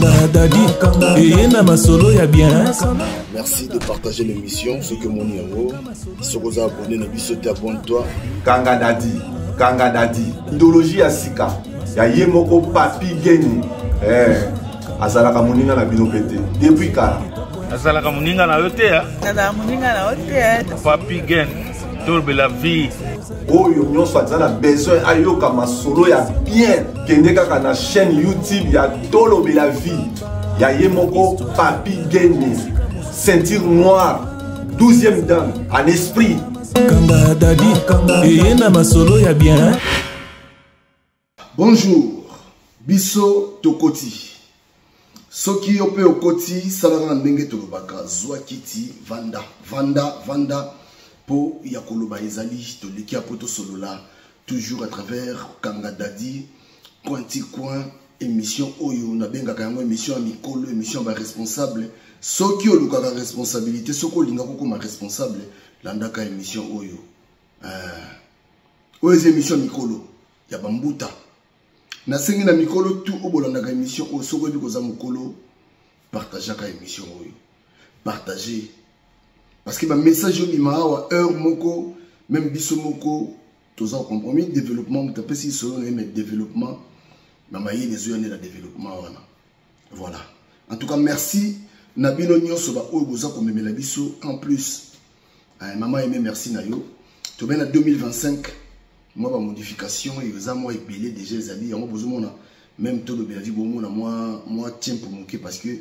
Kanga Dadi eye na masolo ya bien. Merci de partager l'émission. Soki omoni yango, soki oza abonné na biso te, abonne-toi. Kanga Dadi, Kanga Dadi, idéologie ya sika ya ye moko Papi Geni. Eh, azalaka moninga na bino mpe te depuis kala. Azalaka moninga na yo te. Azalaka moninga na yo te. Papi Geni, tolobela vie. Oyo nyonso aza na besoin ayoka masolo ya bien, kende kaka na chaîne YouTube ya Tolobela Vie ya ye moko Papi Gene, ceinture noire, 12e dan en esprit. Kanga Dadi eye na masolo ya bien. Bonjour, biso tokoti. Soki yo mpe okoti, salaka na ndenge tolobaka, zwa kiti, vanda, vanda, vanda, mpo ya koloba ezali, toleki ya mpo tosolola toujours à travers Kanga Dadi, coin ti coin, émission oyo nabengaka yango émission ya mikolo, émission ya ba responsable. Soki olukaka responsabilité, soki olingaka okoma responsable, landaka émission oyo. Oyo eza émission ya mikolo ya bambuta. Nasengi na mikolo tout oyo bolandaka émission oyo, soki oyebi koza mokolo, partageaka émission oyo, partage, parce que ba message oyo bima awa heure moko, même biso moko toza compromis développement, moto apesi solo na ye, mais développement na mayele ezoya nde na développement wana. Voilà, en tout cas merci na bino nyonso ba oyo boza komemela biso. En plus, maman Aimé, merci na yo. Tobe na 2025, moi ba modification eza mwa ebele déjà ezali yango bozomona, même tolobela vi bomona mwa tempo moke, parce que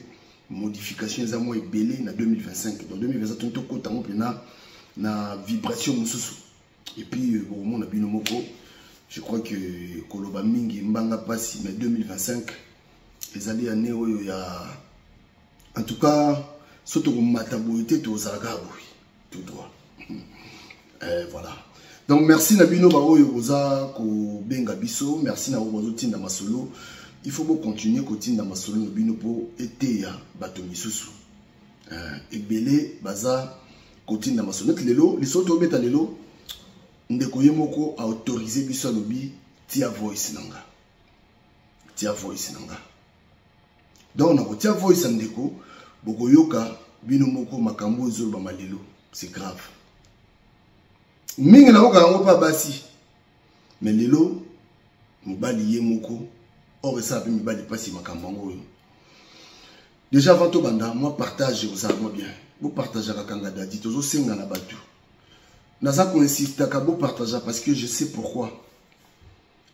modification eza mwa ebele na 2025. Donc 2025 tokota yango mpena na vibration mosusu. Et puis bokomona bino moko, je crois que koloba mingi mbanga pasi, mais 2025 ezali année oyo ya, en tout cas so tokomata boye te, tozalaka boye tout droit. Voilà, donc merci na bino baoyo boza kobenga biso, merci na oyo bozotinda masolo. Il faut bocontinue kotinda masolo na bino mpo eteya bato misusu. Ebele baza kotinda masolo. Neti lelo lisolo tobeta lelo, ndeko ye moko aautorise biso, alobi tia voice na nga, tia voice na nga. Donc nakotia voice ya ndeko, bokoyoka bino moko makambo ezolobama lelo. C'est grave mingi, nayoka yango mpa basi, mais lelo mobali ye moko or esala mpe mibali mpasi makambo yango oyo. Déjà avant tobanda, mwa partage ozala mwa bien, bopartageaka Kanga Dadi. Tozosenga na bato, naza koinsistaka bopartage, parce que je sais pourquoi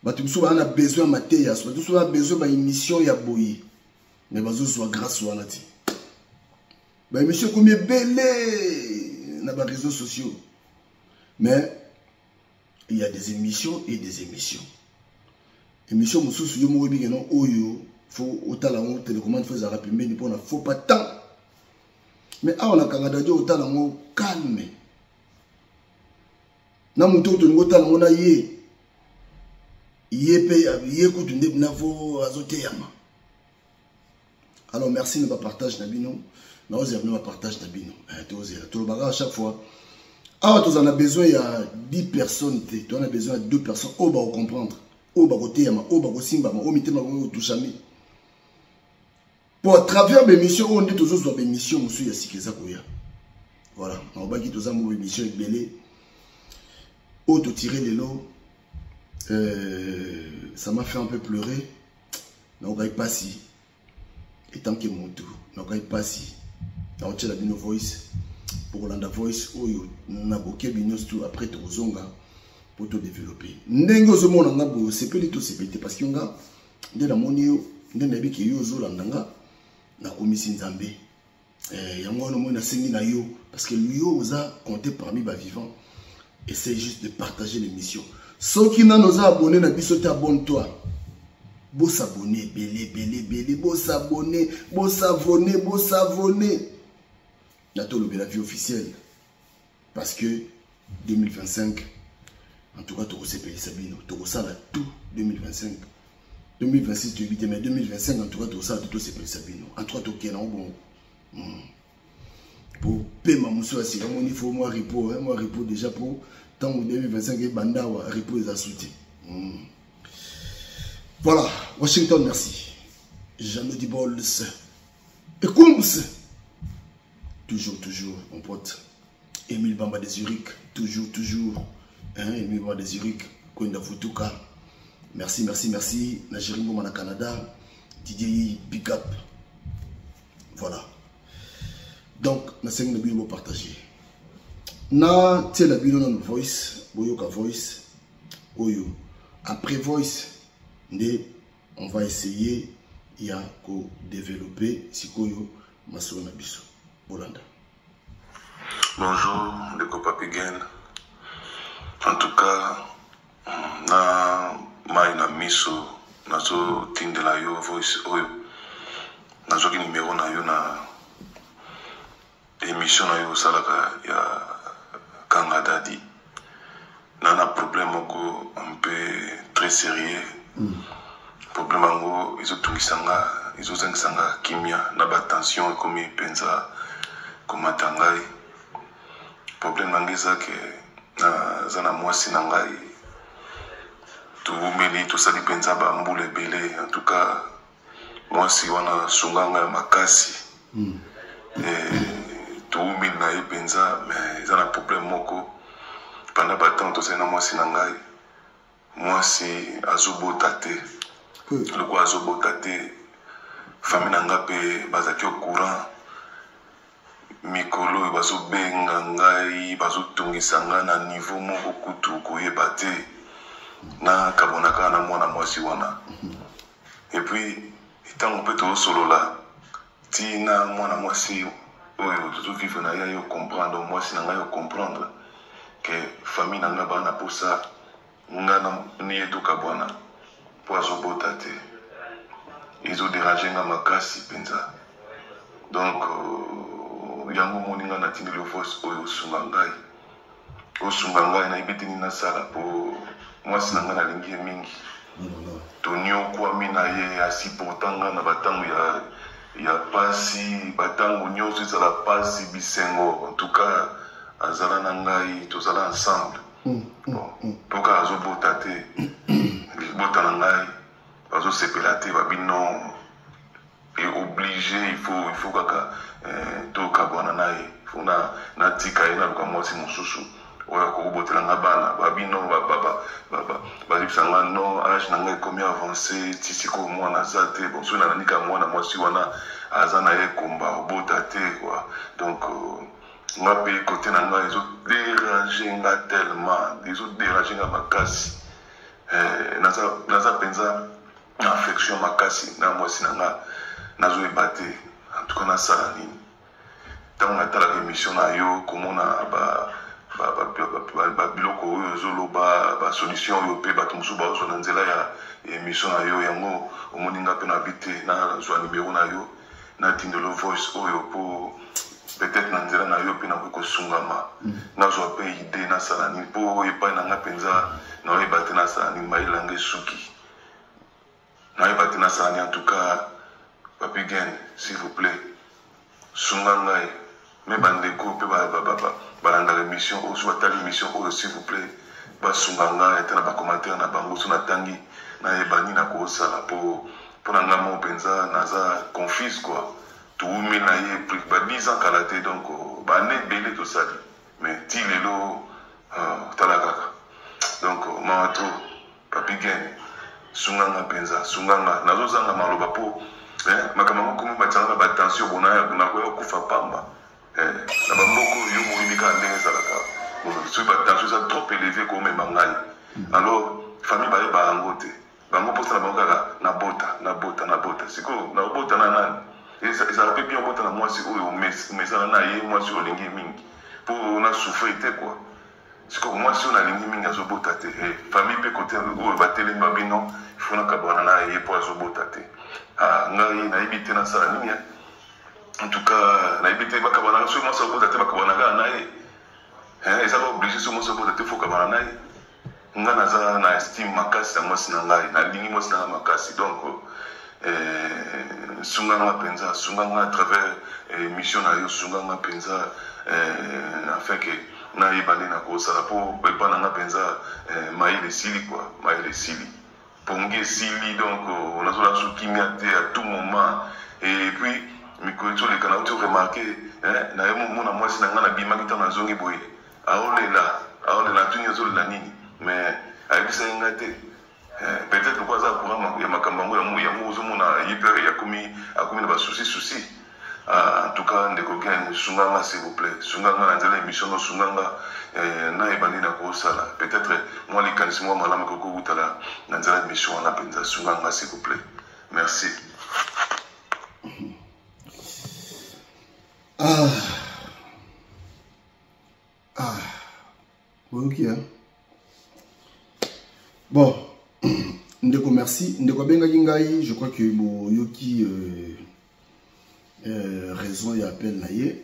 bato mosusu baza na besoin ya mateya, bato mosusu baza na besoin baémission ya boye, mais bazozwa grâce wana te. Baémission ekomi ebele na baréseaux sociaux, mais il y a des émissions et des émissions. Émission mosusu yo moko oyebike no oyo faut otala yango, télécommande faut ezalaka pembeni mpona faut pas temps. Mais awa na Kanga Dadi, otala yango calme na moto oyo tolingi otala yango na ye, ye mpe ye kutu nde na fo azoteyama. Alors merci na bapartage na bino, naozela bino bapartage na bino. Tozela, tolobaka à chaque fois awa, tozala na besoin ya 10 personnes te, toza na besoin ya 2 personnes oyo bakocomprendre, oyo bakoteyama, oyo bakosimbama, oyo mitema bango ekotushami po à travers baémission oyo nde tozozwa baémission mosusu ya sika eza koya. Voilà, nalobaki toza mo baémission ebele oyo totire lelo. Ça m'a fait un peu pleurer, naokaki mpasi etant que motu, naokaki mpasi. Naotiela bino voice po kolanda voice oyo na bokebi nyonso tu. Après tokozonga po todéveloppe ndenge ozomona nga boye, osepeli to osepeli te, parce que nga nde namoni yo, nde nayebi ke yo ozolanda nga, nakomisi Nzambe. Yango wana omoni nasengi na yo, parce que yo oza compté parmi bavivant. Essaye juste de partager l'émission. Soki nano oza abonné na biso te, abonne-toi, bosabone ebele ebele ebele, bosabone, bosavone, bosavone na Tolobela Vie officielle, parce que 2025 en tout cas tokosepelisa bino, tokosala tout. 2025, 2026 toyebi te, mais 2025 en tout cas tokosala tout, tosepelisa bino. En tout cas tokende yango bongo po pema mosusu ya sika moni, faut mwa repos, mwa repos déjà, po ntango 2025 ebanda awa, repos eza su te. Voilà, Washington, merci. Jeannot Dibols et Kums. Toujours, toujours, mon pote. Emile Bamba de Zurich, toujours, toujours. Hein, Emile Bamba de Zurich, Kwenda Vutuka. Merci, merci, merci. Najeri Mboma na Canada. Didier Big Up. Voilà. Donc, nasengi na bino partager. Na tiela bino na voice, boyoka voice oyo. Après voice, nde on va essayer ya ko développer sikoyo masolo na biso. Bolanda. Bonjour, ndeko Papi Gen. En tout cas, na mai na miso nazotindela yo voice oyo nazwaki nimero na yo na émission na yo osalaka ya kanga dadi na na problème moko un peu très sérieux problème yango ezotungisa nga ezozangisa nga kimia na batension ekomi mpenza komata ngai problème na ngai eza ke naza na mwasi na ngai towumeli tosali mpenza bambula ebele en tout cas mwasi wana asunga ngai makasi towumeli na ye mpenza mais eza na problème moko pendant batemps tosali na mwasi na ngai mwasi azobota te lokola azobota te famille na ngai mpe bazalaki au courant mikolo oyo bazobenga ngai bazotungisa ngai na niveau moko kutu koyeba te nakabona kaka na mwana mwasi wana et puis ntango mpe tozosolola ntina mwana mwasi oyo tozovivre na ye yo comprendre mwasi na ngai yo comprendre ke famille na ngai baa na posa nga na ye tokabwana mpo azobota te ezoderange nga makasi mpenza donc yango omoni nga natindeli yo voice oyo osunga ngai osunga ngai nayebi te nini nasala mpo mwasi na ngai nalingi ye mingi toniokwami na ye asupporta nga na batango ya ya pasi batango nyonso ezala pasi bisengo en tout cas azala na ngai tozala ensemble bon mpo kaka azobota te libota na ngai bazosepela te babi non et obligé il faut kaka tokabwana na ye faut na natika ye naluka mwasi mosusu oyo akokobotela nga bana babi non bazebisa nga non âge na ngai ekomi avancé ti sikoyo mwana aza te bon soki nalandi kaka mwana mwasi wana aza na ye komba obota te quoi donc nga mpe kote na ngai ezoderange nga tellement ezoderange nga makasi naza mpenza na affection makasi na mwasi na nga nazoyeba te en tout cas nasala nini ntango natalaka émission na yo komona babiloko oyo ozoloba basolution oyo mpe bato mosusu bazozwa na nzela ya émission na yo yango omoni nga mpe nabi te nazwa nimero na yo natindelo voice oyo mpo peut-être na nzela na yo mpe nakoki kosungama nazwa mpe idée nasala nini mpo epai na nga mpenza naoyeba te nasala nini mayele nanga esuki nayeba te nasala nini en tout cas Papi Gen s'il vous plaît sunga ngai me bandeko mpe balandaka émission oyo so batali émission oyo s'il vous plaît basunga ngai ata na bacommentaire na bango so natangi nayeba nini nakosala mpo mpo na ngai moko mpenza naza confuse quoi toumi na ye ba 10 ans kala te donc bane ebele tosali mais ti lelo tala kaka donc mawa trop Papi Gen sunganga mpenza sunganga nazozanga maloba mpo makambo yango komi batianga na batension bona nakoya kokufa pamba na bamboka oyo yo moyebi kaka ndenge ezalaka soki batension eza trop élevé komema ngai alors famille bayeba yango te bango mposa na bango kaka nabota nabota nabota sikoyo nabota na nani ezala mpe bien obota na mwasi oyo omesana na ye mwasi oyo olingi mingi mpo na souffrir te quoi sikoyo mwasi oyo nalingi mingi azobota te famille mpe kote oyo batelemi babino ifo nakabwana na ye mpo azobota te ngai nayebi te nasala nini en tout cas nayebi te bakabwana soki mwasi azobota te bakabwana kaka na ye ezaka obligé soki mwasi azobota te faut kabwana na ye nga naza na estime makasi na mwasi na ngai nalingi mwasi na ngai makasi donc sunga nga mpenza sunga nga à travers émission na yo sunga nga mpenza afin ke nayeba nde nakosala mpo epa na nga mpenza mayele esili quoi mayele esili. Pongi esili donc euh, nazola su kimia te à tout moment et puis mikolo toleka nauti remarke naye mona mwasi na ngai nabimaki ntango nazongi boye aolela aolela natuni azolela nini mais ayebisaki ngai te eh, peut-être lokola aza courant ya makambo yango yango yango ozomona ye mpe akomi akomi na basusi susi ah, en tout cas ndeko gen sunga nga s'il vous plaît sunga nga na nzela émission no sunga nga eh, nayeba nini nakosala peut-être mwa likanisi mwa malamu ekoki kowutala na nzela émission wana mpenza sunga nga s'il vous plaît merci ah. Ah. Boyoki hein? Bon, ndeko merci. Ndeko abengaki ngai, je crois que boyoki euh, euh, raison ya appel na ye.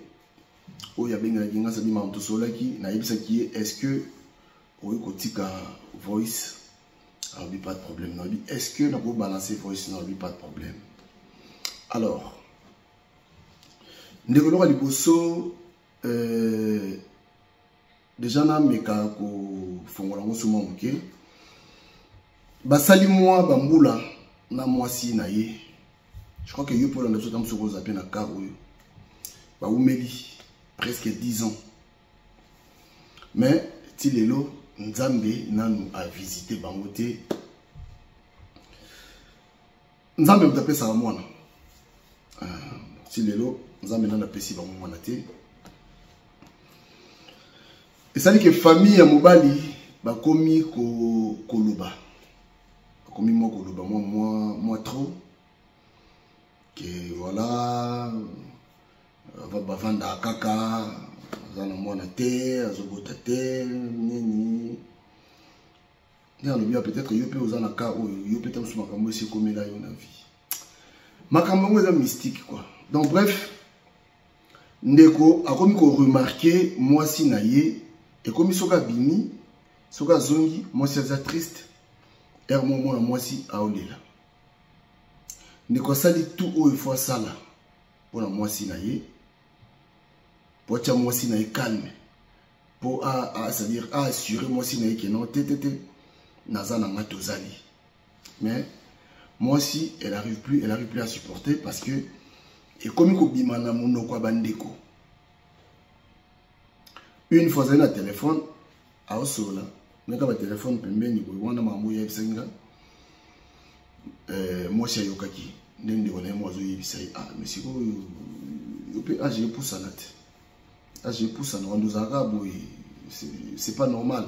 Oyo abengaki ngai sadi makambo tosololaki, nayebisaki ye est-ce que okoki kotika voice alobi pas de problème. Nalobi est-ce que nakoki balancer voice nalobi pas de problème. Alors, ndeko eloko ya liboso euh, deja nameka kofongola yango so mwa moke basali mwa bambula na mwasi na ye je crois que yo mpo olanda biso ntango soki oza mpe na car oyo bawumeli presque 10 ans mais ti lelo nzambe nanu avisite bango te nzambe moto apesaka mwana ah, ti lelo nzambe nanu apesi bango mwana te esali ke famille ya mobali bakomi koloba bakomi mwa koloba mwa mwa mwa trop ke voilà bavandaka kaka aza na mwana te azobota te nini nde alobi ya peut-être yo mpe oza na cas oyo yo mpe ntango mosusu makambo esi ekomela yo na vie makambo yango eza mystique quoi donc bref ndeko akomi koremarke mwasi na ye ekomi soki abimi soki azongi mwasi aza triste ere moko mwana mwasi aolela ndeko asali tout oyo fo asala mpo na mwasi na ye mpo atya mwasi na ye calme mpo c'est-à-dire aassurer mwasi na ye ke non te te te naza na nga tozali mais mwasi elle arrive plus elle arrive plus à supporter parce que ekomi kobima na monoko ya bandeko une fois azali na telefone aosolola naka batelefone pembeni boye wana makambo oyebisaki nga eh, mwasi ayokaki nde ndeko na ye moko azoyebisa ye ah mais sikoyo yo mpe age epusana te age epusana wanda ozalaka boye c'est pas normal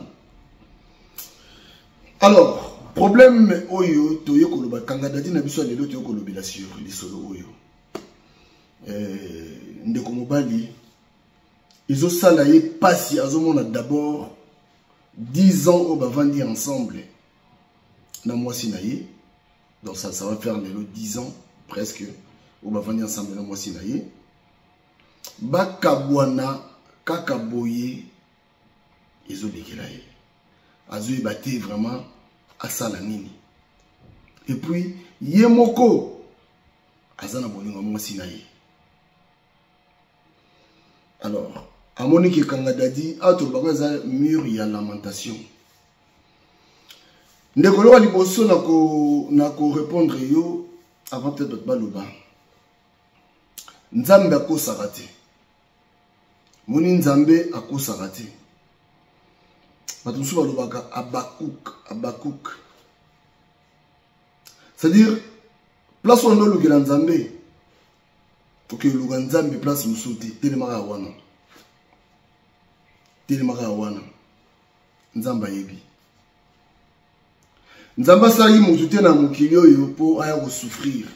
alors problème oyo toye koloba kanga dadi na biso ya lelo toye kolobela sur lisolo oyo eh, ndeko mobali ezosala ye mpasi azomona d'abord 10 ans oyo bavandi ensemble na mwasi na ye donc ça, ça va faire lelo 10 ans presque oyo bavandi ensemble na mwasi na ye bakabwana kaka boye ezolekela ye azoyeba te vraiment asala nini epuis ye moko aza na bolingo ya mwasi na ye alors amoni ke kanga dadi awa tolobaka eza mur ya lamentation ndeko loka liboso na korépondre yo avant peut-être bato baloba nzambe akosaka te moni nzambe akosaka te bato mosusu balobaka abakuk abakuk c'est-à-dire place wana olukela nzambe okeluka nzambe place mosusu te telemaka wana telemaka wana nzambe ayebi nzambe asalaki motu te na mokili oyo mpo aya kosouffrir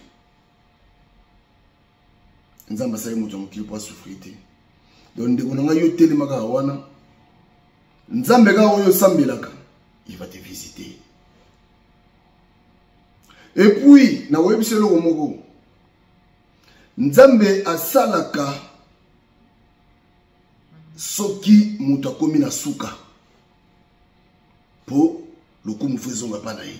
nzambe asalaki moto ya mokili mpo asouffrir te donc ndeko na ngai yo telema kaka wana nzambe kaka oyo osambelaka il va te visiter et puis nakoyebisa eloko moko nzambe asalaka soki moto akomi na suka mpo lokumu fo ezonga mpa na ye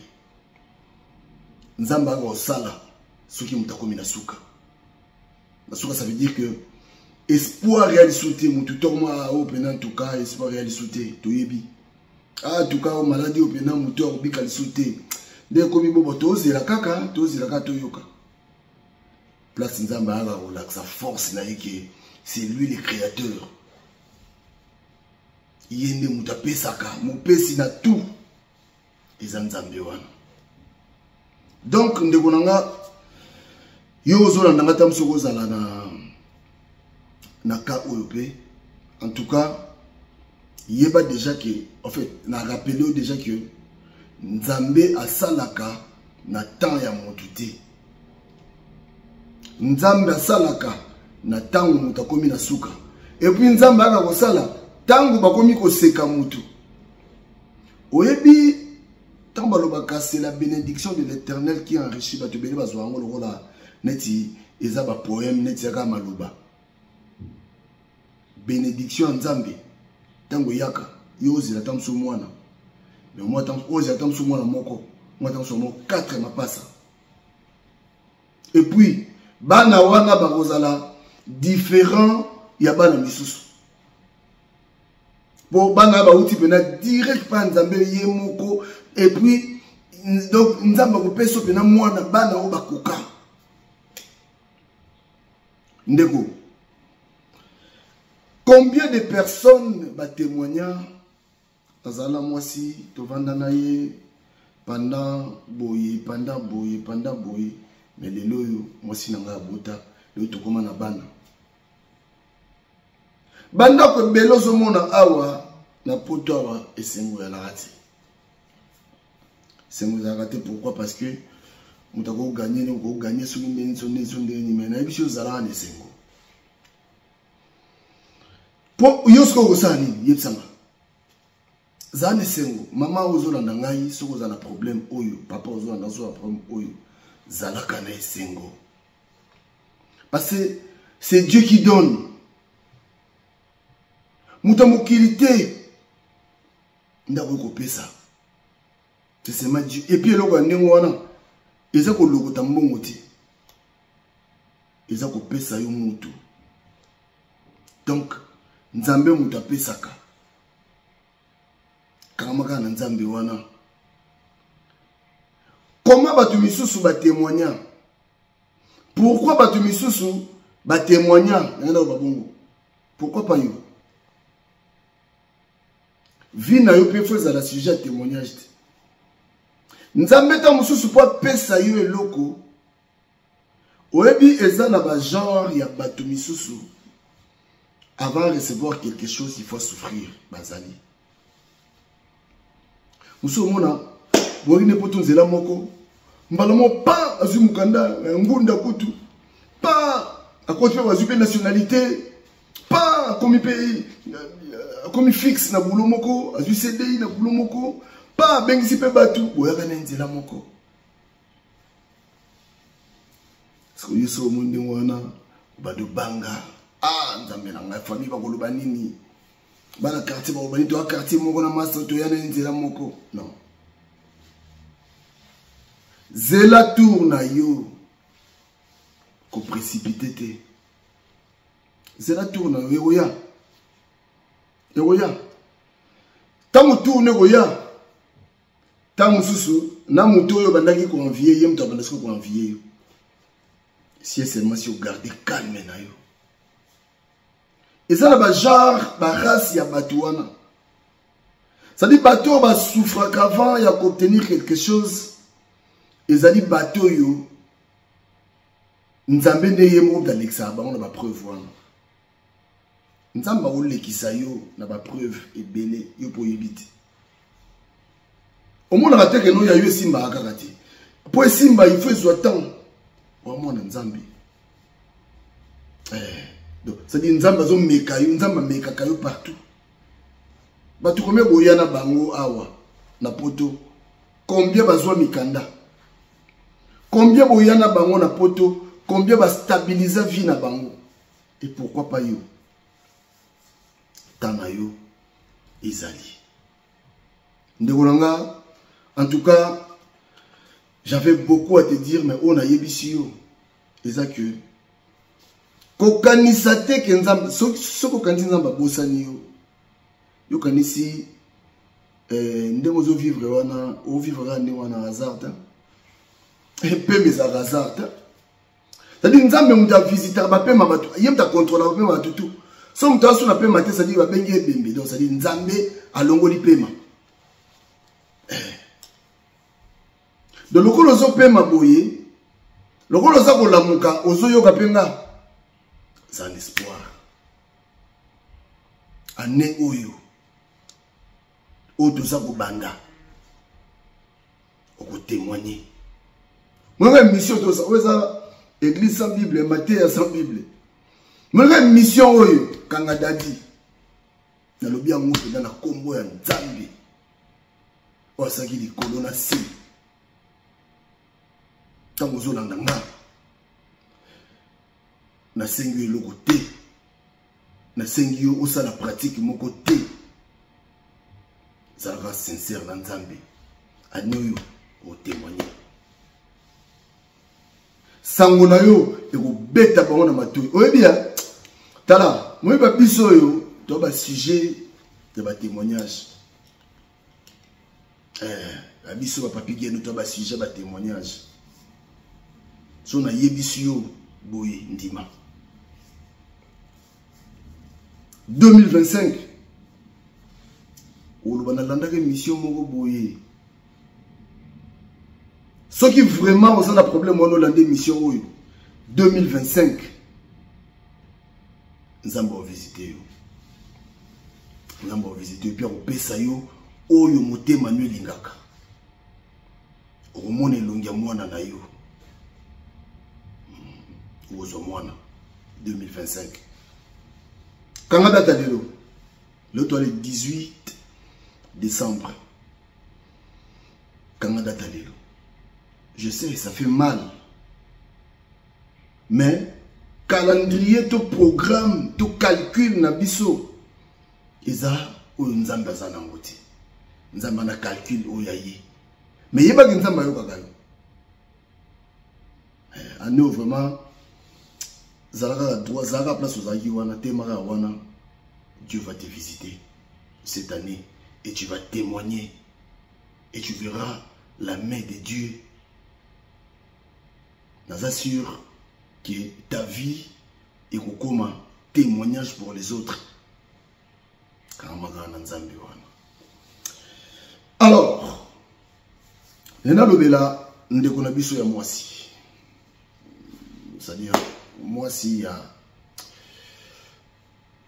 nzambe aka kosala soki moto akomi na suka na suka ça veut dire que espoir ya lisu te motu tokoma oyo mpena ntuka espoir ya lisu te toyebi ah tuka oyo maladi oyo mpena motu akobika lisu te. Nde ekomi bobo, tozela kaka, tozela kaka toyoka. Place Nzambe ayaka kolakisa force na ye ke c'est lui le créateur. Ye nde moto apesaka, mopesi na tout. Eza Nzambe wana. Donc ndeko na nga, yo ozolanda nga ta soki ozala na cas oyo pe, en tout cas yeba déjà que, en fait, na rappelé yo déjà que Nzambe asalaka na temps ya motu te. Nzambe asalaka na tango moto akomi na suka. Et puis Nzambe aka kosala tango bakomi koseka motu. Oyebi tango balobaka c'est la bénédiction de l'Éternel qui enrichit bato ebele bazwa yango lokola neti eza ba poème neti yaka maloba. Bénédiction ya Nzambe tango yaka yo ozela ta mosu mwana. Mais moi tango ozela ta mosu mwana moko, moi tango moko 4 mapasa. Et puis bana wana bakozala différent ya bana misusu. Po bana bauti pena direct pa Nzambe ye moko. Et puis donc Nzambe akopesa pena mwana bana oyo bakoka. Ndeko, combien de personnes ba témoigna azala mwasi tovanda na ye pendant boye, pendant boye, pendant boye, mais lelo oyo mwasi na ngai abota, lelo tokoma na bana. Bandako ebele ozomona awa na poto awa esengo ezalaka te. Esengo ezalaka te, pourquoi? Parce que moto akoganye nini, okoganye soki ndenge nini, ndenge nini, ndenge nini, mais nayebi soki ozalaka na esengo. Po yo soki okosala nini, yebisanga. Zala na esengo. Mama oyo ozolanda ngai, soki oza na problème oyo, papa ozolanda ozo na problème oyo, zalaka na esengo. Parce que c'est Dieu qui donne. Moto ya mokili te nde akoki kopesa. C'est seulement Dieu. Et puis eloko ya ndenge wana eza kolokota mbongo te, eza kopesa yo mutu. Donc Nzambe moto apesaka. Kangama kaka na Nzambe wana. Comment bato misusu ba témoigna? Pourquoi bato misusu ba témoigna? Nanga na babongo. Pourquoi pas yo? Vie na yo pe faut ezala sujet ya témoignage te. Nzambe ta mosusu po apesa yo eloko. Oyebi eza na ba genre ya bato misusu. Avant de recevoir quelque chose, il faut souffrir. Bazali. Musu omona, boyi ne poto nzela moko. Mbala mo pa azwi mukanda, ngunda kutu. Pa akoti pe bazwi pe nationalité. Pa akomi pe, akomi fixe na boulot moko, azwi CDI na boulot moko. Pa abengisi pe batu, boyaka na nzela moko. Soki yo soki omoni ndenge wana, obandi obanga. Ah, Nzambe na ngai, famille bakoloba nini? Bana quartier bakoloba nini? Toya quartier moko na master, toya na nzela moko. Non. Zela tour na yo. Ko précipiter te. Zela tour na yo, ekoya. Ekoya. Tango tour ne ekoya. Tango mosusu na moto oyo bandaki ko envier ye, moto abanda sikoyo ko envier yo. Si et seulement si ogarde calme na yo. Eza na ba genre, ba race ya bato wana. C'est-à-dire bato oyo ba souffraka avant ya ko obtenir quelque chose, ezali bato oyo Nzambe nde ye moko moto alekisaka bango na ba preuve wana. Nzambe akolekisa yo na ba preuve ebele yo po oyebi te. Omonaka te ke no ya yo esimbaka kaka te. Po esimba, il faut ezwa temps. Wa mwana Nzambe. Donc, c'est-à-dire Nzambe azomeka yo, Nzambe amekaka yo partout. Bato combien boya na bango awa na poto? Combien bazwa mikanda? Combien boya na bango na poto? Combien ba stabiliser vie na bango? Et pourquoi pas yo? Tana yo ezali. Ndeko na nga, en tout cas, j'avais beaucoup à te dire, mais on a yebisi yo. Eza que kokanisa te ke Nzambe, soki okanisi Nzambe abosani yo, yokanisi, Eh, ndenge ozovivre wana ovivre kaka ndenge wana hasard te pema ezalaka hasard te cetadire nzambe moto avisitaka bapema bato ye moto akontrolaka bapema bato tout so moto aso na pema te cetadire babengi ebembe donc cetadire nzambe alongoli pema eh. Donc lokola ozopema boye lokola oza kolamuka ozoyoka mpe nga za l'espoir année oyo oyo toza kobanda okotémoigne moyaka émission toza oyo eza église sans bible mateya sans bible moyaka émission oyo kanga dadi nalobi yango mpenza na nkombo ya nzambe oyo asalaki likolo na se ntango ozolanda nga nasengi yo eloko te nasengi yo osala pratique moko te zalaka sincère na nzambe ani oyo otémoigne sango na yo ekobeta bango na matoi oyebi ya tala moyeba biso oyo to basujet ya batémoignage eh, na biso bapapi geno to basujet batémoignage so nayebisi yo boye ndima 2025 oloba nalandaka émission moko boye soki vraiment oza na problème wana olanda émission oyo 2025 nzambe avisite yo nzambe avisite yo mpe akopesa yo oyo motema no elingaka okomona elongi ya mwana na yo hmm, okozwa mwana 2025 kanga data lelo lelo toa le 18 décembre kanga data lelo je sais ça fait mal mais calendrier to programme to calcul na biso eza oyo nzambe aza nango te nzambe ana calcul oyo ya ye mais yebaki nzambe ayokaka yo eh, année oyo vraiment zala kaka droit zala kaka place ozalaki wana tema kaka wana dieu va te visiter cette année et tu vas témoigner et tu verras la main de dieu naza sûr que ta vie ekokoma témoignage pour les autres kangama kaka na nzambe wana alors nalobela ndeko na biso ya mwasi c'est-à-dire mwasi ya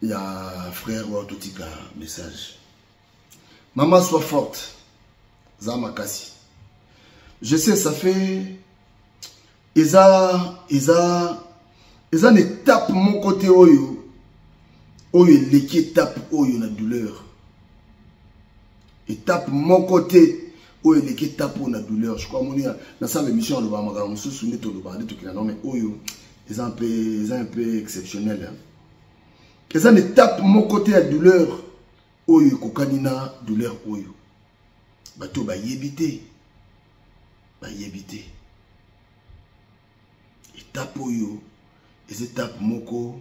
ya frère oyo totika message mama soit forte za makasi je sais ça fait eza eza eza na étape moko te oyo oyo eleki étape oyo na douleur étape moko te oyo eleki étape oyo na douleur je crois moni nasala émission alobaka makambo mosusu nde tolobaka nde tokenda no mais oyo eza un peu eza un peu exceptionnel hein. Eza na étape moko te ya douleur oyo ekokani na douleur oyo bato bayebi te bayebi te etape oyo eza etape moko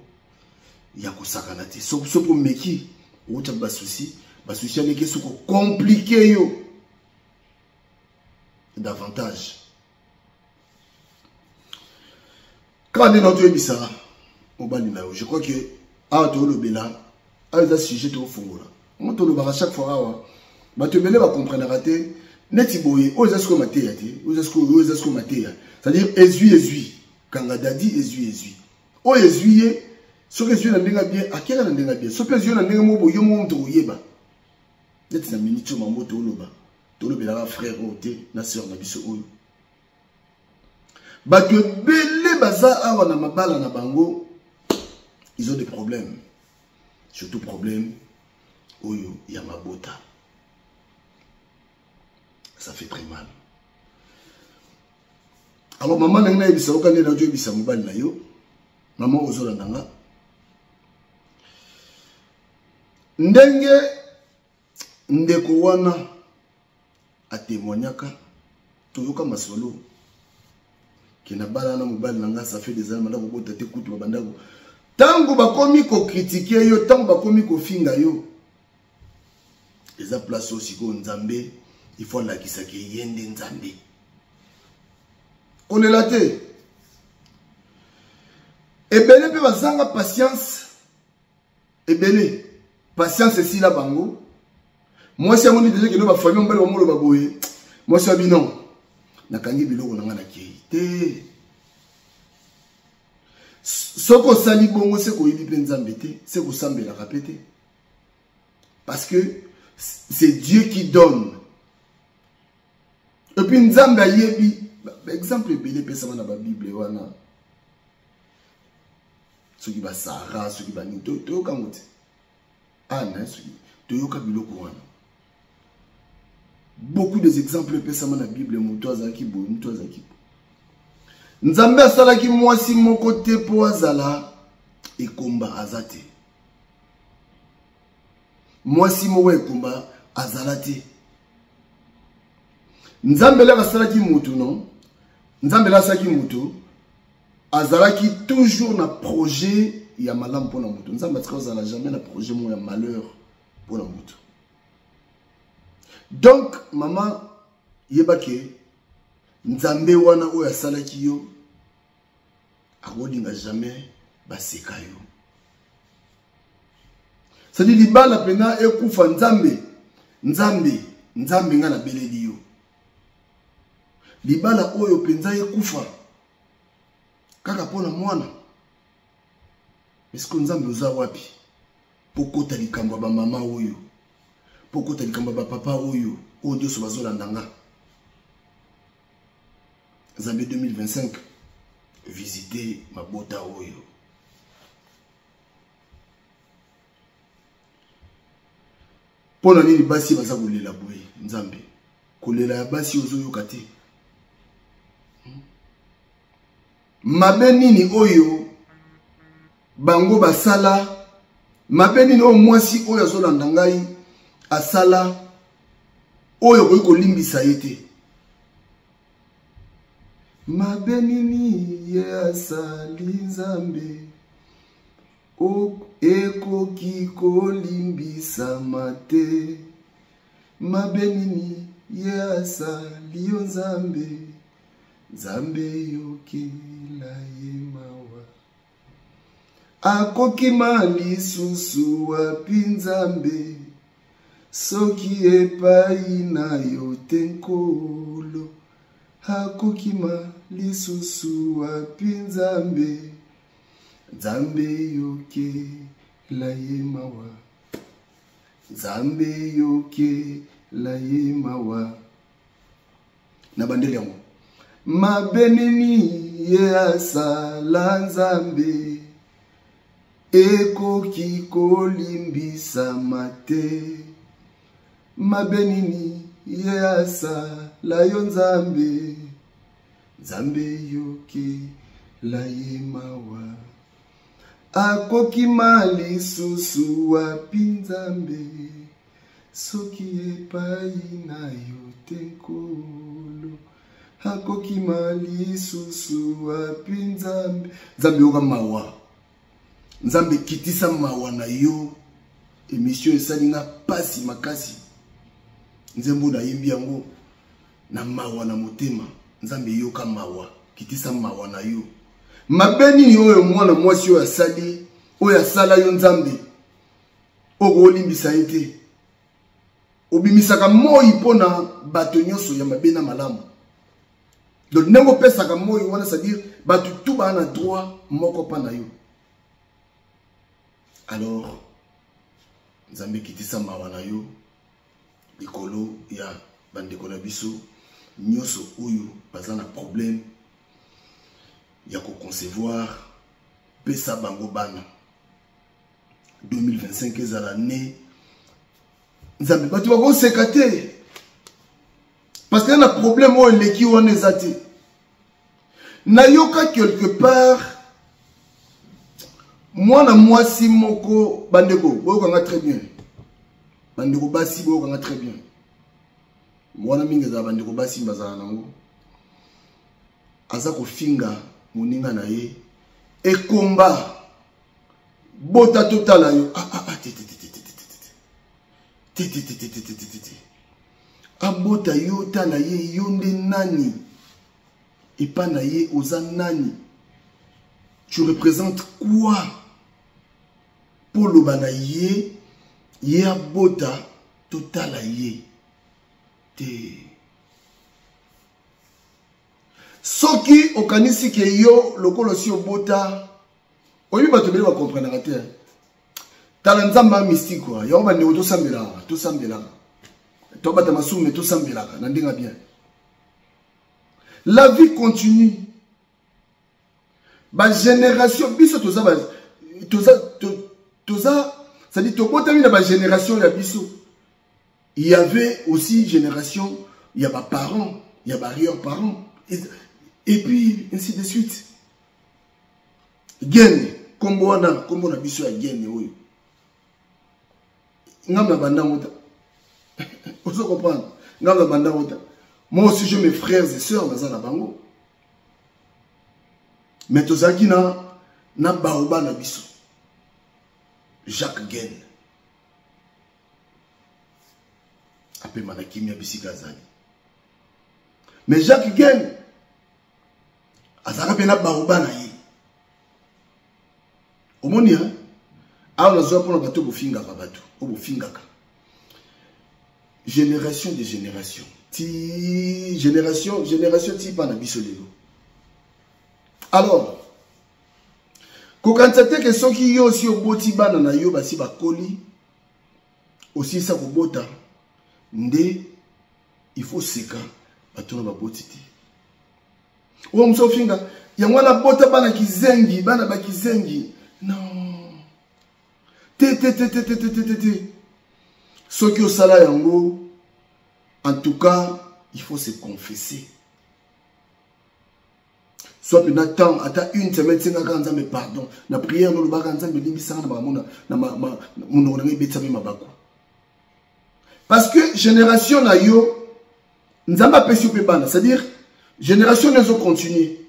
ya kosakana te soki omeki okotya basusi basusi aleki soki okomplike yo davantage kaka nde na toyebisa mobali na yo je crois que awa toolobela awa eza sujet tokofungola ngo tolobaka chaque fois awa bato ebele bakomprenaka te neti boye oyo eza sikoyo mateya te oyo eza sikoyo oyo eza sikoyo mateya c'est-à-dire ezwi ezwi kanga dadi ezwi ezwi oyo ezwi ye soki ezwi na ndenge ya bien akeka na ndenge ya bien soki ezwi na ndenge moko boye yo moko moto koyeba neti na miniti oyo mambo toloba tolobelaka frère oyo te na sœur na biso oyo bato ebele baza awa na mabala na bango ils ont des problèmes surtout problème oyo ya mabota ça fait très mal alors mama ndenge nayebisa yoka nde nazoyebisa mobali na yo mama ozolanda nga ndenge ndeko wana atemoignaka toyoka masolo ke nabala na mobali na nga ça fait des années banda kobota te kutu babanda ntango bakomi kokritike yo ntango bakomi kofinga yo Eza place oyo sikoyo Nzambe il faut alakisa ke ye nde Nzambe. Kolela te. Ebele mpe bazanga patience. Ebele patience esila bango. Mwasi amoni deja kendo ba famille mobali bamoloba boye. Mwasi wa bino nakangi biloko na nga nakei te. Soki osali bongo se koyebi mpe Nzambe te, se kosambelaka mpe te. Parce que c'est Dieu qui donne. Et puis Nzambe ayebi, exemple ebele epesama na ba Bible wana. Soki ba Sarah, soki ba nini, toyoka yango te. Anna, soki toyoka biloko wana. Beaucoup des exemples epesama na Bible, moto azalaki boye, moto azalaki boye. Nzambe asalaki mwasi moko te mpo azala ekomba, aza te. Mwasi moko ekomba azala te. Nzambe laka asalaki motu, non? Nzambe laka asalaki motu, azalaki toujours na projet ya malamu mpona motu. Nzambe atika kozala jamais na projet moko ya malheur mpona motu. Donc, mama, yeba ke Nzambe wana oyo asalaki yo akolinga jamais baseka yo. C'est-à-dire libala pena ekufa Nzambe, Nzambe, Nzambe nga nabeleli yo. Libala oyo penza ekufa kaka mpona mwana. Est-ce que Nzambe oza wapi? Pokota likambo ya ba mama oyo, pokota likambo ya ba papa oyo, oyo nyonso bazolanda nga. Nzambe 2025 visiter mabota oyo. Pona nini basi baza kolela boye? Nzambe, kolela ya basi ozoyoka te. Mabe nini oyo bango basala? Mabe nini oyo mwasi oyo azolanda ngai asala oyo okoki kolimbisa ye te? Mabe nini ye asali Nzambe ekoki kolimbisama te? Mabe nini ye asali yo Nzambe? Nzambe yokela ye mawa. Akokima lisusu wapi Nzambe? Soki epai na yo te Nkolo. Akokima lisusu wapi Nzambe? Nzambe yokela ye mawa. Nzambe yokela ye mawa. Na bandeli yango. Mabe nini ye asala Nzambe ekoki kolimbisama te? Mabe nini ye asala yo Nzambe? Nzambe yokela ye mawa. Akokima lisusu wapi Nzambe? Soki epai na yo te Nkolo. Akokima lisusu wapi Nzambe? Nzambe yoka mawa. Nzambe kitisa mawa na yo. Émission esali nga pasi makasi. Nzembo nayembi yango na mawa na motema. Nzambe yoka mawa, kitisa mawa na yo. Mabe nini oyo mwana mwasi oyo asali, oyo asala yo Nzambe, okolimbisa ye te? Obimisaka moi mpona bato nyonso ya mabe na malamu. Donc ndenge opesaka moi wana, c'est-à-dire bato tout baa na droit moko mpa na yo. Alors Nzambe kitisa mawa na yo likolo ya bandeko na biso nyonso oyo baza na problème ya koconcevoir, pesa bango bana. 2025 ezala ne Nzambe, bato bakoseka te parce que na problème oyo eleki wana eza te. Nayoka quelque part mwana mwasi moko, bandeko boyokanga très bien, bandeko basi boyokanga très bien, mwana mingi ezala bandeko basi bazala nango, aza kofinga moninga na ye ekomba bota totala yo. Ah, ah, ah, te, te, te, te, te, te, te. Te te te te te te te te. Abota yo tala ye yo nde nani? Epa na ye oza nani? Tu représentes quoi? Mpo loba na ye ye abota totala ye te. Soki okanisi ke yo lokola osi obota, oyebi bato ebele bakomprenaka te. Tala nzambe ya mystique quoi. Yango bandeko tosambelaka, tosambelaka. Tobata masumu mais tosambelaka na ndenge bien. La vie continue. Ba génération biso toza ba toza toza c'est-à-dire tobotami na ba génération ya biso. Il y avait aussi génération, il y a ba parents, il y a ba arrière-parents et puis ainsi de suite. Gene kombo wana kombo na biso ya gene oyo. Ngam na banda ngota. Ozo comprendre? Ngam na banda ngota. Moi aussi j'ai mes frères et sœurs naza na bango. Mais tozalaki na baoba na biso. Jacques Gene. Apema na kimia bisika azali. Mais Jacques Gene azalaka mpe na baoba na ye. Omoni hein? Awa nazwa mpona bato bofingaka bato, oyo bofingaka. Génération de génération. Ti génération, génération ti pa na biso lelo. Alors, kokanisa te ke soki yo osi oboti bana na yo basi bakoli, osilisa kobota, nde il faut seka bato na baboti te. Oyo mosusu ofinga, yango wana bota bana kizengi, bana ba kizengi. Non. Te, te, te, te, te, te, te, te, te. Soki osala yango, en tout cas, il faut se confesser. Soit na temps, ata une semaine, sengaka Nzambe pardon. Na prière, no lobaka Nzambe limbisanga na makambo na ma, ma, monoko na ngai ebetisa mabaku. Parce que génération na yo, Nzambe apesi yo pe bana, c'est-à-dire génération nezo continuer.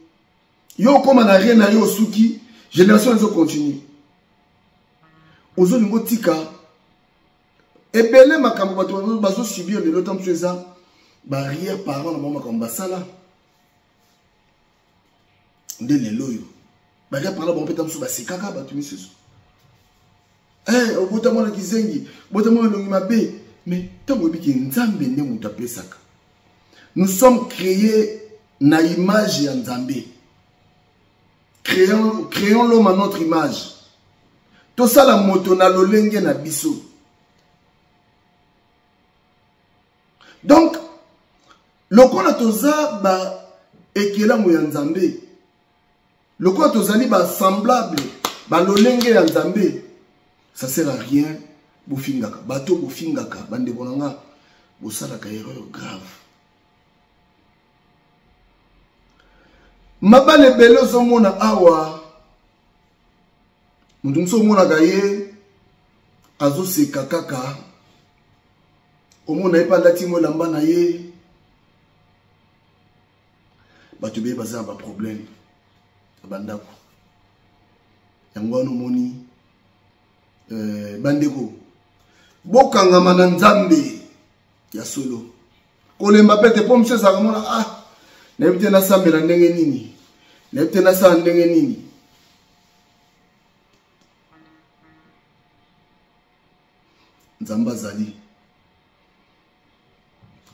Yo koma na rien na yo suki, génération nezo continuer. Ozo lingo tika ebele makambo bato bazo subir lelo tant que eza barrière parents na bango makambo basala. Nde lelo oyo barrière parents bango pe tant basekaka bato misusu. Eh, obota mwana kizengi, obota mwana elongi mabe. Mais ntango oyebi ke Nzambe nde moto apesaka. Nous sommes créés na image ya Nzambe. Créons, créons l'homme à notre image. Tosala moto na lolenge na biso. Donc, lokola toza ba ekelamu ya Nzambe, lokola tozali ba semblable, ba lolenge ya Nzambe, ça sert à rien bofingaka. Bato bofingaka, bandeko na nga, bosalaka erreur grave. Mabale ebele ozomona awa, moto mosusu omonaka ye azoseka kaka, omona ye mpe alati mwa elamba na ye. Bato ebele baza na ba problème na bandako. Yango wana omoni, bandeko, bokangama na Nzambe ya solo. Kolemba pe te, po mosusu ezalaka mona, ah, nayebi te nasambela ndenge nini, nayebi te nasala ndenge nini. Nzambe azali.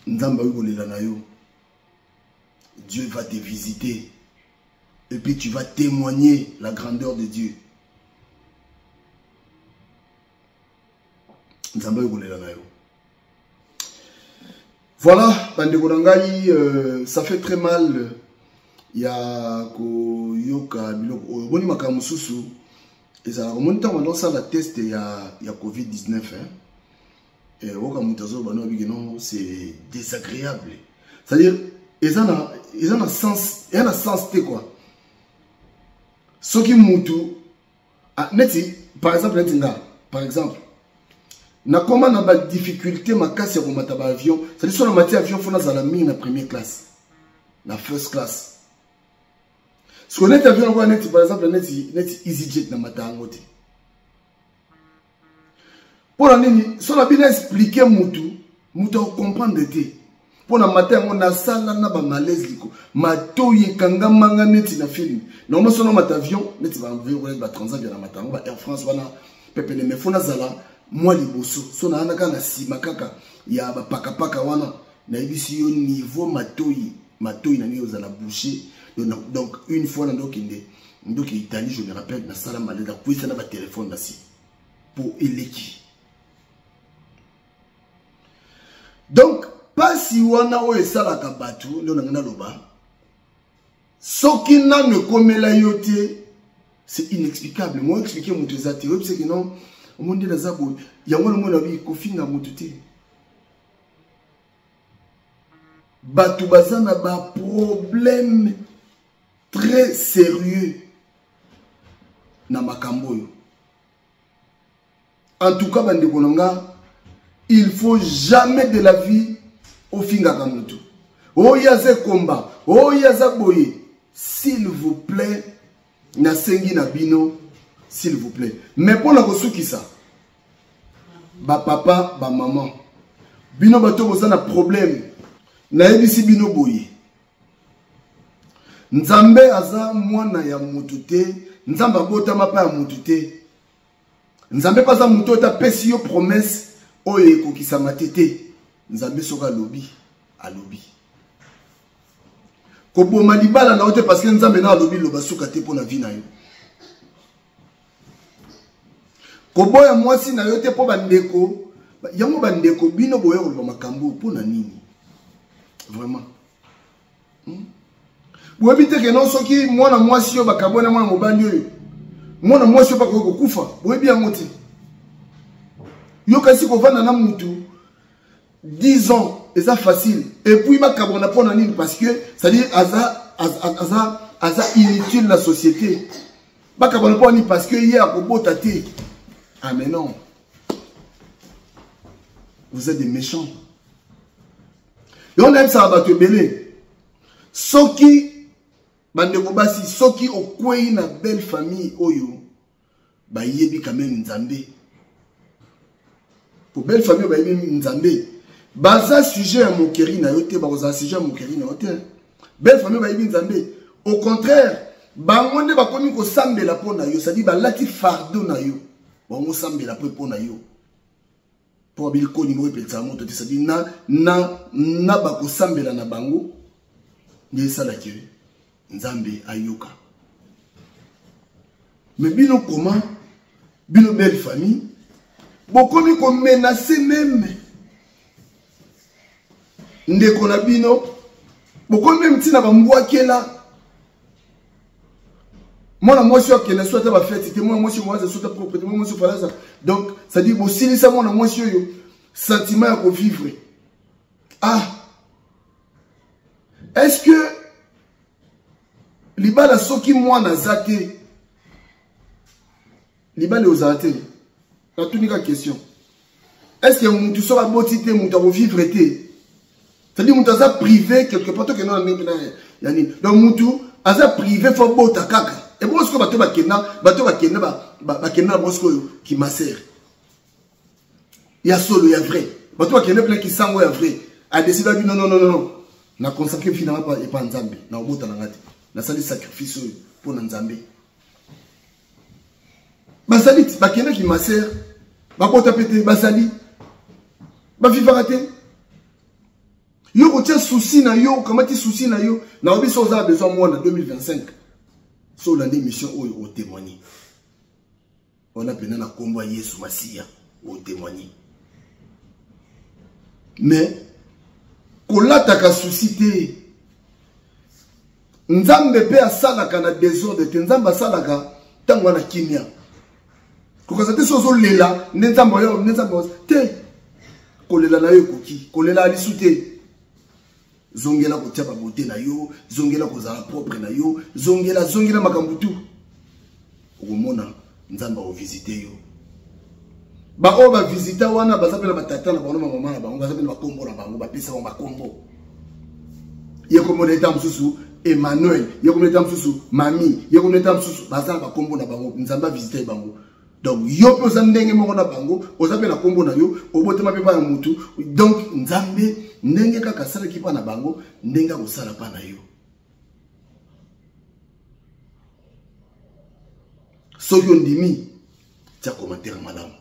Nzambe akoki kolela na yo. Dieu va te visiter. Et puis tu vas témoigner la grandeur de Dieu. Nzambe akoki kolela na yo. Voilà, bandeko na ngai, ça fait très mal ya koyoka biloko oyo. Boni makambo mosusu ezalaka omoni ntango banda osala test ya COVID-19, hein? Eh, oyoka moto azoloba no abiki non, c'est désagréable. C'est-à-dire, eza na sens, eza na sens te quoi. Soki mutu, ah, neti, par exemple, neti nga, par exemple, nakoma na ba difficulté makasi ya komata ba avion. C'est-à-dire, soki namati avion, faut nazala mingi na première classe, na first class. Soki neti avion lokola neti, par exemple, neti, neti EasyJet na mata yango te. Mpo na nini? So na bino expliquer mutu, mutu akocomprendre te. Mpo na mata yango nasala na ba malaise liko matoyi ekangamanga neti na film. Normalement sono mata avion neti ba avion ba Transavia na mata yango ba Air France wana pepele, mais faut nazala mwa liboso. So na kaka na sima kaka ya ba pakapaka wana, nayebisi yo niveau matoyi, matoyi na ngi ozala bouché. Donc une fois na ndokende ndoki Italie, je me rappelle, nasala malaise, nakwisa na ba téléphone na si po eleki. Donc pasi wana oyo esalaka bato nde nanga naloba, soki nano ekomela yo te, c'est inexplicable. Moi expliquer moto eza te, oyebisa ke non, omoni nde naza boye, yango namoni nabi kofinga moto te. Bato baza na ba problème très sérieux na makambo oyo. En tout cas, bandeko na nga, il faut jamais de la vie ofingaka moto. Oyo aza ekomba, oyo aza boye, s'il vous plaît, nasengi na bino, s'il vous plaît. Mais mpona kosukisa, ba papa, ba maman, bino bato boza na problème, nayebisi bino boye, Nzambe aza mwana ya mutu te, Nzambe abotama pa ya mutu te. Nzambe pa aza mutu oyo apesi yo promesse oyo ekokisama te te. Nzambe soki alobi, alobi. Koboma libala na yo te parce que Nzambe na alobi loba suka te mpo na vie na yo. Koboya mwasi na yo te mpo bandeko, yango bandeko bino boya koloba makambo mpo na nini? Vraiment. Boyebi te ke non, soki mwana mwasi oyo bakabwana na mwana mobali oyo, mwana mwasi oyo bakoki kokufa, boyebi yango te. Yo kasi kovanda na mutu 10 ans eza facile, et puis bakabwana mpo na nini? Parce que c'est-à-dire aza, aza, aza, aza inutile na société. Bakabwana mpo na nini? Parce que ye akobota te. Ah mais non, vous êtes des méchants. Yo nayebisaka bato ebele, soki bandeko basi, soki okwei na belle famille oyo bayebi quand même Nzambe, po belle famille oyo bayebi Nzambe baza sujet ya moquerie na yo te, bakozala sujet ya moquerie na yo te. Belle famille bayebi Nzambe, au contraire bango nde bakomi kosambela mpo na yo, c'est-à-dire balati fardeau na yo, bango sambela mpo na yo. Po bilikoni moko epelisaka moto te, c'est-à-dire na, na, na bakosambela na bango nde esalaki Nzambe ayoka. Mais bino comment, bino belle famille, bokomi komenace meme ndeko na bino, bokomi meme ntina bambwakela mwana mwasi oyo akenda so ata bafeti te, mwana mwasi oyo aza so ata propre te, mwana mwasi oyo falaza. Donc c'est-à-dire bosilisa mwana mwasi oyo sentiment ya kovivre. Ah, est-ce que libala soki mwana aza te, libala ozala te? Natuni ka question. Est-ce que mutu soki aboti te, mutu akovivre te? C'est-à-dire mutu aza privé quelque part, tokende na ndenge na ya nini? Donc mutu aza privé, faut abota kaka. Et bon, sikoyo bato bakenda, bato bakenda, bakenda na bango sikoyo kimasere ya solo ya vrai, bato bakende plein kisango ya vrai, adesida bi non, non, non, non, na consacre vie nanga epa Nzambe, na obota nanga te, nasali sacrifice oyo mpo na Nzambe. Bazali bakendaki masere, bakota pe te, bazali bavivaka te. Yo kotia souci na yo, okamati souci na yo, na obi so oza na besoin mwana 2025, so olandi émission oyo otémoigner wana pena na kombo ya Yesu Masiya, otémoigner. Mais kolataka souci te. Nzambe pe asalaka na désordre te, Nzambe asalaka ntango wana kimia. Kokaza te soki ozolela nde Nzambe oyo, nde Nzambe oyo te. Kolela na yo ekoki, kolela lisu te. Zongela kotia ba beauté na yo, zongela kozala propre na yo, zongela, zongela makambo tout. Okomona Nzambe akovisite yo. Ba oyo ba visita wana baza pe na ba tata na bango, na ba mama na bango, baza pe na ba kombo na bango, bapesa bango ba kombo. Ye kombo na eta mosusu Emmanuel, ye kombo na eta mosusu Mami, ye kombo na eta mosusu, baza na ba kombo na bango, Nzambe avisite bango. Donc yo mpe oza ndenge moko na bango, oza mpe na nkombo na yo, obotama mpe bana mutu. Donc Nzambe ndenge kaka asalaki mpa na bango, ndenge akosala mpa na yo. Soki ondimi, tia commentaire malamu.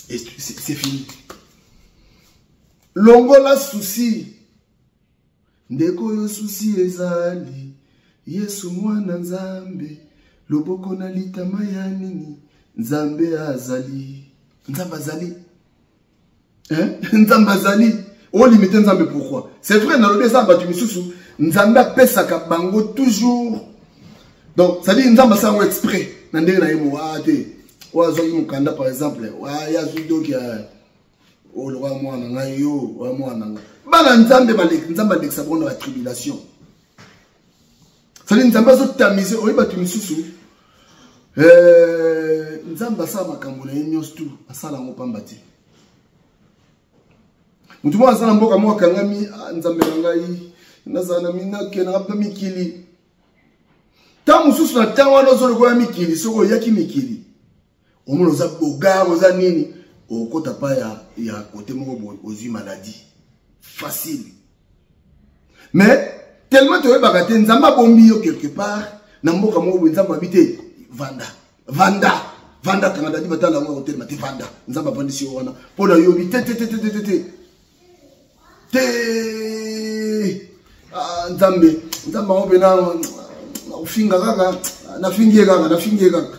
Et c'est fini. Longola souci. Ndeko yo souci ezali Yesu mwana Nzambe, loboko na litama ya nini? Nzambe azali. Nzambe azali. Hein? Nzambe azali. Olimite Nzambe pourquoi? C'est vrai, nalobi eza bato misusu Nzambe apesaka bango toujours. Donc, ça dit Nzambe asala yango exprès na ndenge na ye mo ah te. Oyo azwaki mokanda par exemple, oyo ye azwi donc oyo lokola mwana ngai yo, oyo mwana ngai. Bana Nzambe baleki, Nzambe alekisa bango na ba tribulation. Ça dit Nzambe azotamize oyo bato misusu. Nzambe asala makambo na ye nyonso tu, asala yango pamba te. Moto moko aza na mboka moko akangami, ah, Nzambe na ngai, nazala na minake, na na mikili. Ntango mosusu na ntango wana ozolokola mikili, soki oyaki mikili, omona oza bogar, oza nini, okota pa ya kote moko boye, ozwi maladie facile. Mais tellement toyebaka te, Nzambe abombi yo quelque part na mboka moko boye, Nzambe abi te, vanda, vanda, vanda, kanga dadi batala yango kotelema te, vanda. Nzambe avandisi yo wana mpo na yobi te, te, te, te, te, te, te. Te. Ah, Nzambe, Nzambe yango mpe nakofinga kaka, nafingi ye kaka, nafingi ye kaka.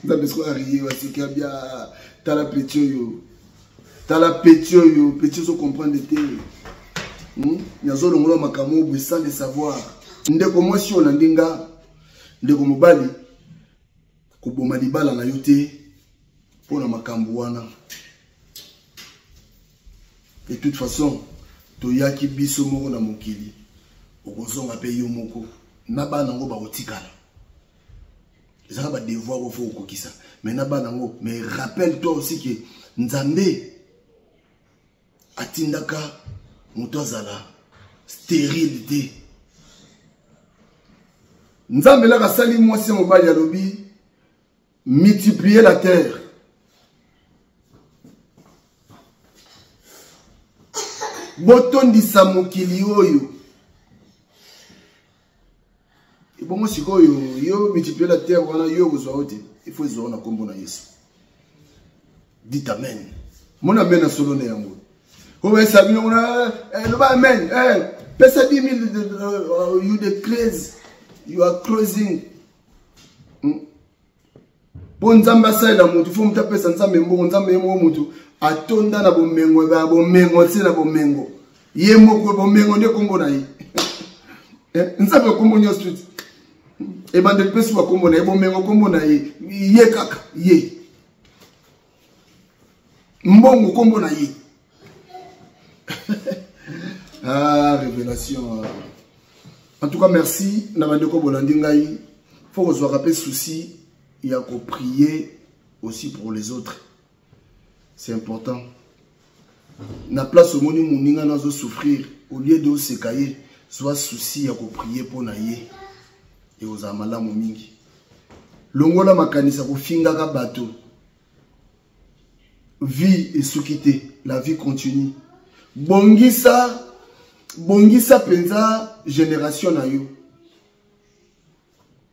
Nzambe sikoyo arie baseki abia, tala peti oyo, tala peti oyo, peti ozo comprendre te. Nazolongola makambo oyo boye sans le savoir. Ndeko mwasi oyo olandi nga, ndeko mobali, koboma libala na yo te mpo na makambo wana. De toute façon, toyaki biso moko na mokili, okozonga mpe yo moko na bana yango bakotikala. Ezalaka ba devoir oyo faut kokokisa, mais na bana yango. Mais rappelle-toi aussi que Nzambe atindaka moto azala stérile te. Nzambe elaka asali mwasi ya mobali, alobi multiplier la terre. Botondisa mokili oyo. Ebongo sikoyo yo multiplier la terre wana yo kozwa yo te, il faut ezwa na kombo na Yesu. Dites amen. Mon amen na solo na yango. Oyo bino kuna, loba amen. Pesa 10 000, you the crazy. You are closing. Po Nzambe asalela motu, fo motu apesa Nzambe mbongo. Nzambe ye moko motu atonda na bomengo, ya bomengo ti na bomengo. Ye moko bomengo nde kombo na ye. Nzambe kombo nyonso tuti. Ebandeli mpe suka kombo na ye, bomengo kombo na ye. Ye kaka, ye. Mbongo kombo na ye. Ah, révélation. En tout cas, merci na bandeko bolandi ngai. Faut kozwaka pe souci ya ko prier aussi pour les autres. C'est important. Na place omoni moninga nazo souffrir, au lieu de oseka ye, zwa souci ya ko prier po na ye. Et ozala malamu mingi. Longola makanisa kofingaka bato. Vie esuki te, la vie continue. Bongisa, bongisa penza génération na yo.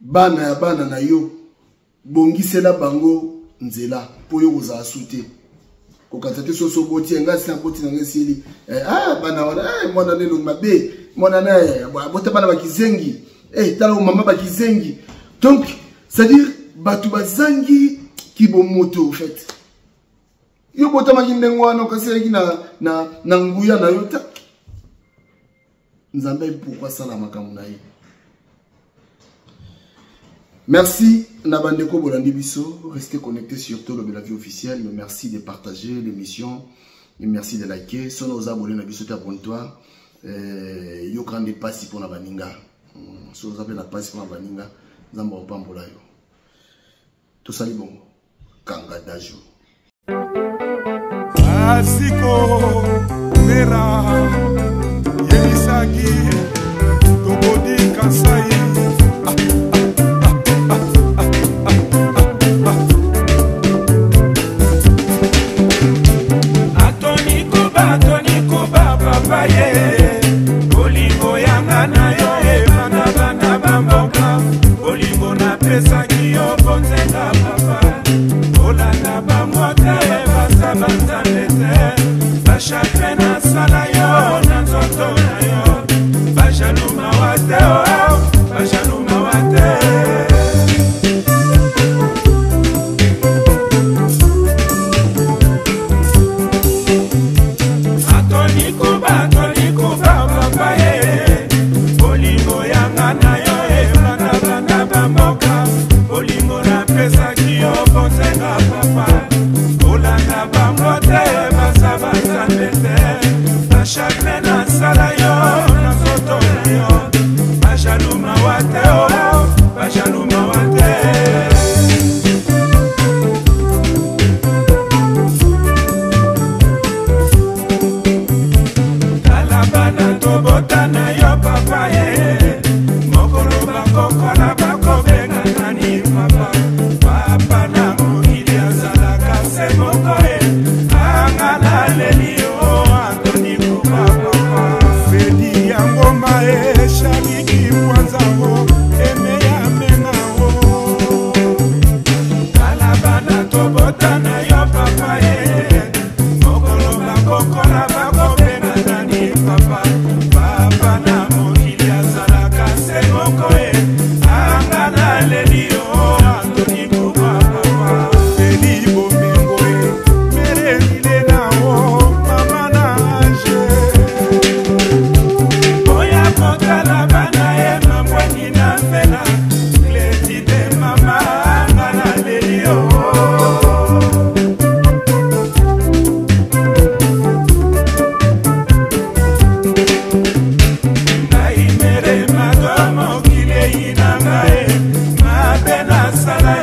Bana ya bana na yo, bongisela bango nzela po yo kozala su te. Kokata te soso boti nga si boti na nga esili. Bana wana, mwana ne elongi mabe, mwana na bota bana bakizengi. Tala mama bakizengi. Donc, c'est-à-dire bato bazangi kibomoto en fait. Yo botamaki ndenge wana, okaselaki na nguya na yo ta. Nzambe pourquoi sala makambo na ye. Merci na bandeko bolandi biso, restez connectés sur Tolobela Vie officielle. Merci de partager l'émission et merci de liker. Sono oza abonné na biso te, abonne-toi. Yo grande pasi pona baninga. Sono oza pe na pasi pona baninga, Nzambe opambola yo. Tosali bongo. Kanga dajo. Asiko mera yebisaki tokodi kasai. Napesaki yo bonzenga papa, kolanda bango te, baza banzambe te. Bachagrin nasala yo na nzoto na yo, bajalu mawa te, oh, bajalu mawa te. Atoni kuba, atoni kuba papa ye, bolingo yanga na yo ebandabanda bamboka. Bolingo napesaki yo bonzenga papa, kolanda bango te, baza banzambe te. Bachagrin nasala yo na nzoto na yo, bajalu mawa te, oh, bajalu mawa te. Tala bana tobota na yo papa ye, mokolo bakokola bakobenga nani papa. Papa na mokili azalaka se moko ye, anga naleli yo Antoni Kuba papa. Fredi ya ngoma e shabiki mwanzao emeya menao. Tala bana tobota na yo papa ye, mokolo bakokola bakobenga nani papa. Papa na mokili azalaka se moko ye, anga naleli yo Antoni Kuba papa. Fredi bomengo e mere milenao mama na ange. Oya kotala bana ye mambwani na mfela kleti te mama, anga naleli yo. Ngai mere mado mokili eyi na ngai, mabe nasala.